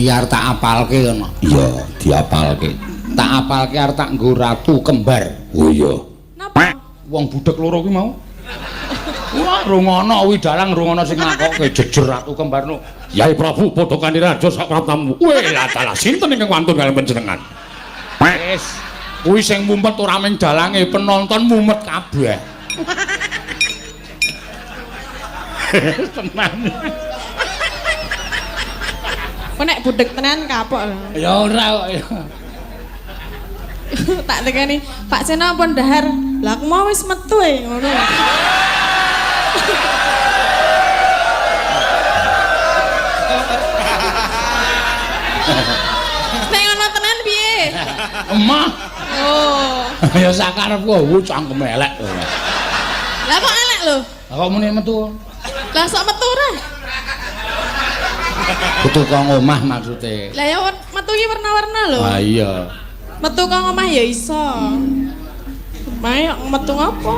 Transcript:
Iya arep tak apalke ngono. Iya, diapalke. Tak apalke arep tak nggo ratu kembar. Oh iya. Napa? Wong budhek loro kuwi mau. Wah, rungono kuwi dalang rungono sing nglakoke jejer ratu kembar no. Yai Prabu padha kanthi raja sak praptamu. Weh, lah dalah sinten ingkang wantun kaliyan panjenengan? Wis, kuwi sing mumet ora mung dalange, penonton mumet kabeh. Tenan. Kok nek budhek tenan kapok lho. Ya ora kok ya. Tak tekani, Pak Seno pun dahar. Lah aku mau wis metu e ngono. Nek ngono tenan piye? Emah. Oh. Ya sakarepku wu cangkem elek. Lah kok elek lho? Lah kok muni metu? Lah sok metu ora? Kudu kok ngomah maksude. Lah ya metu ki warna-warna lho. Ah iya. Metu kok ngomah ya iso. Mae metu ngopo?